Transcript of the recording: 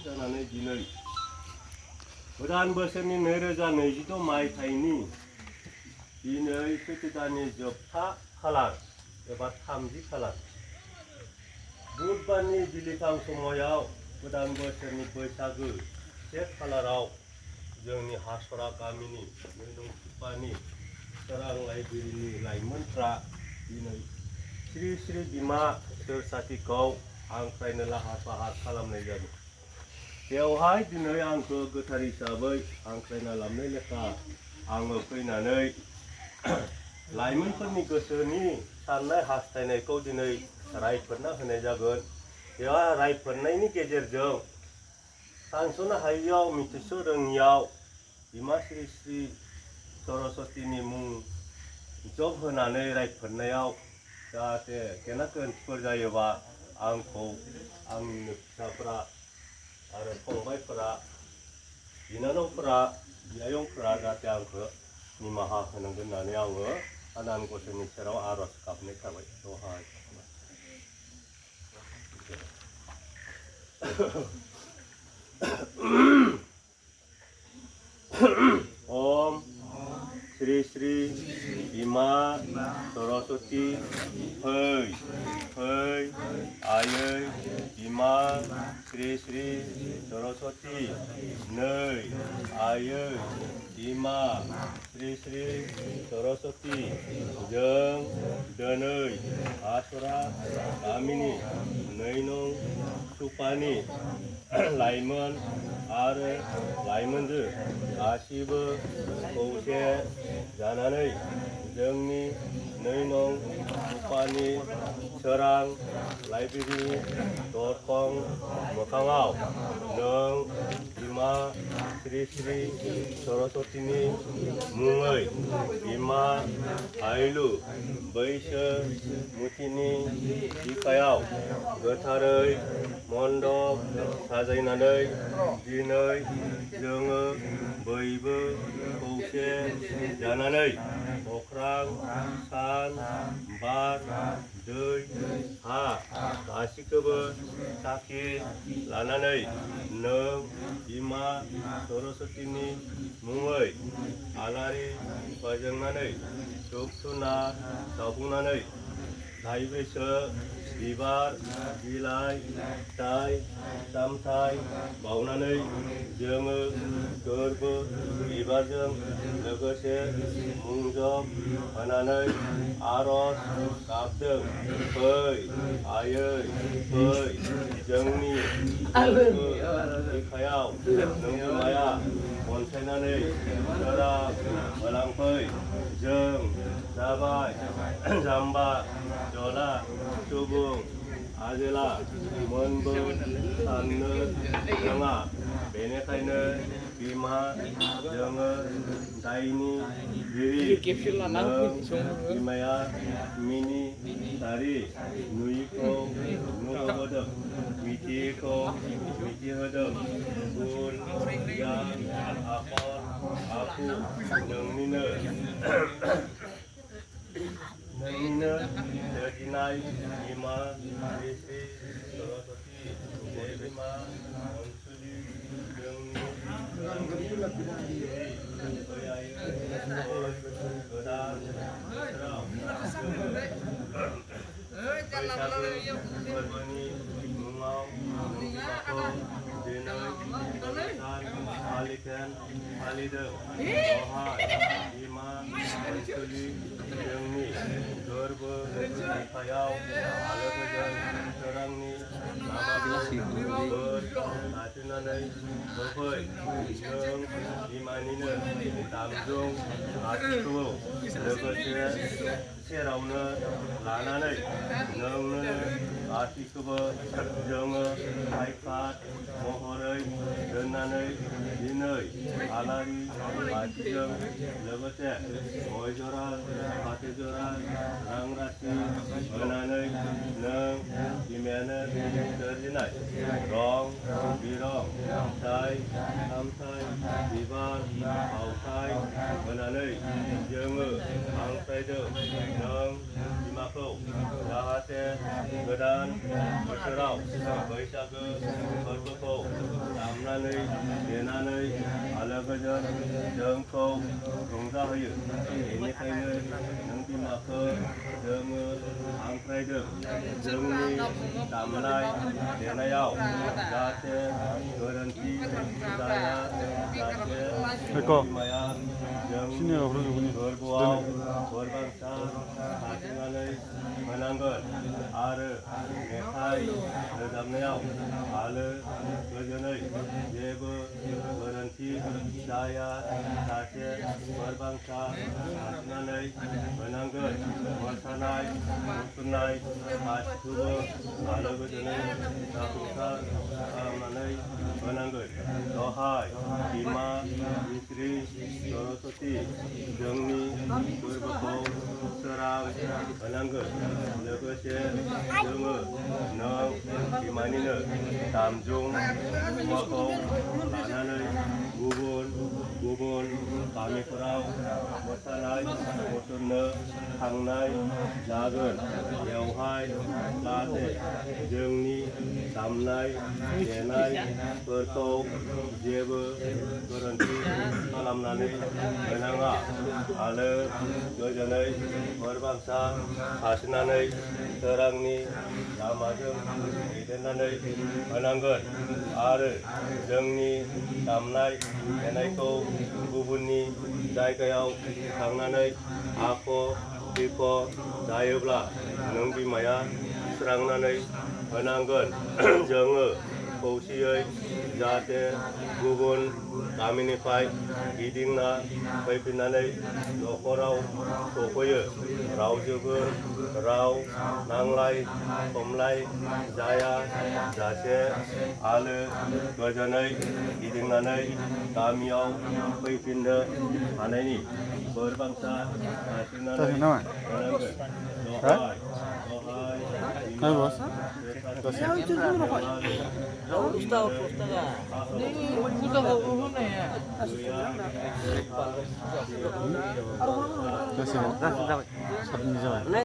जानानै दिनै गोदान बोसोरनि 2022 मायथाइनि दिनै सैथो दाननि जोबथा खालार एबा 30 खालार बुधबारनि बिलिफां समायाव गोदान बोसोरनि बैसागो 1 खालाराव जोंनि हासरा गामिनि नैनंसुपानि सोरां लाइब्रेरिनि लाइमोनफ्रा दिनै श्री श्री बिमा सोरसाथिखौ हांख्रायनो लाहार फाहार खालामनाय जादों। बेवहाय दिनै आंखौ गोथार हिसाबै हांख्रायना लाबोनाय लेखा आङो फैनानै लाइमोनफोरनि गोसोनि साननाय हास्थायनायखौ दिनै रायफोरना होनाय जागोन। बेवहाय रायफोरनायनि गेजेरजों सानस'नो हायैयाव मिथिस' रोङियाव बिमा श्री श्री सरस्वतीनि मुं जब होनानै रायफोरनायाव जाहाथे गेना गोरोन्थिफोर जायोबा आंखौ आंनि फिसाफोरा आरो फंबायफोरा बिनानावफोरा बियायंफोरा जाहाथे आंखौ निमाहा होनांगोन होननानै आङो आनान गसाइनि सेराव आर'ज गाबनाय थाबाय। दहाय ओम श्री श्री बिमा सरस्वती फै आयै बिमा श्री श्री सरस्वती नै आयै बिमा श्री श्री सरस्वती जों दिनै हासरा गामिनि नैनंसुपानि लाइमोन आरो लाइमोनजो गासिबो खौसे जानानै जोंनि नैनंसुपानि सोरां लाइब्रेरि दरखं मोखाङाव नों बिमा श्री श्री सरस्वतीनि मुङै बिमा आइलु बैसोमुथिनि बिखायाव गोथारै मन्दप साजायनानै दिनै जोङो बयबो खौसे जानानै अख्रां सान बार दै हा गासिखौबो साखि लानानै नों बिमा सरस्वतीनि मुङै आलारि फोजोंनानै धुप धुना सावफुंनानै लाइब्रेसो बिबार बिलाइ फिथाइ सामथाइ बावनानै जोङो गोरबो बिबारजों लोगोसे मुंजब होनानै आर'ज गाबदों। फै आयै फै जोंनि बिखायाव नोंनि माया अनसायनानै सोरां होलांफै। जों जाबाय जाम्बा जला सुबुं आजोला मोनबो साननो रोङा। बेनिखायनो बिमा जोङो दायनिगिरि बिमाया मिनिटारि नुयिखौ नुहोबोदों मिथियैखौ मिथिहोदों। गुन गियान आखल आखु नोंनिनो सोरजिनाय बिमा श्री श्री सरस्वती जय बिमा अनसुलि जोंनि गोदान बोसोराव बैसागो फोरबोनि मुङाव बिमाखौ दिनै फालिदों। बेवहाय बिमा अनसुलि जोंनि गोरबो बिखायाव आलो गोजोन सोरांनि लामाखौ बोर लाखिनानै होफै। नों बिमानिनो दामजुं आथिखौ लोगोसे सेरावनो लानानै नोंनो आथिखौबो जोङो आइखाद महरै दोननानै दिनै आलारि बाथिजों लोगोसे गय जरा फाथै जरा रां राशि होनानै नों बिमायानो सोरजिनाय रं बिरं फिथाइ सामथाइ बिबार बावथाय होनानै जोङो हांख्रायदों। नों बिमाखौ जाहाथे गोदान बोसोराव बैसागो फोरबोखौ खांनानै देनानै आलो गोजोन जोंखौ रंजाहोयो। बेनिखायनो नों बिमाखौ जोङो हांख्रायदों जोंनि दामनाय देनायाव जाहाथे गोरोन्थि जाया, जाहाथे बिमाया जोंनि गोरबोआव बोरबांसा सारस्रिनानै होनांगोन आरो मेथाइ रोजाबनायाव आलो गोजोनै जेबो गोरोन्थि जाया, जाहाथे बोरबांसा सारस्रिनानै होनांगोन। मोसानाय मुसुरनाय गासिखौबो आलो गोजोनै जाफुंसार खालामनानै होनांगोन। दहाय बिमा बिस्रि सरस्वती जोंनि फोरबोखौ सोरां होनांगोन। लोगोसे जोङो नों बिमानिनो दामजुं मुवाखौ लानानै गुबुन गुबुन गामिफोराव मोसानाय मुसुरनो थांनाय जागोन। बेवहाय जाहाथे जोंनि दामनाय देनायफोरखौ जेबो गोरोन्थि खालामनानै होनाङा। आलो गोजोनै बोरबांसा सारस्रिनानै सोरांनि लामाजों दैदेननानै होनांगोन आरो जोंनि दामनाय देनायखौ गुबुननि जायगायाव थांनानै आख' फिख' जायोब्ला नों बिमाया सुस्रांनानै होनांगोन। जोङो खौसेयै जाहाथे गुबुन गामिनिफ्राय गिदिंना फैफिननानै न'खराव सफैयो। रावजोंबो राव नांलाय खमलाय जाया जासे आलो गोजोनै गिदिंनानै गामियाव फैफिननो हानायनि बोरबांसा सारस्रिनानै होनांगोन। दहाय Kasih.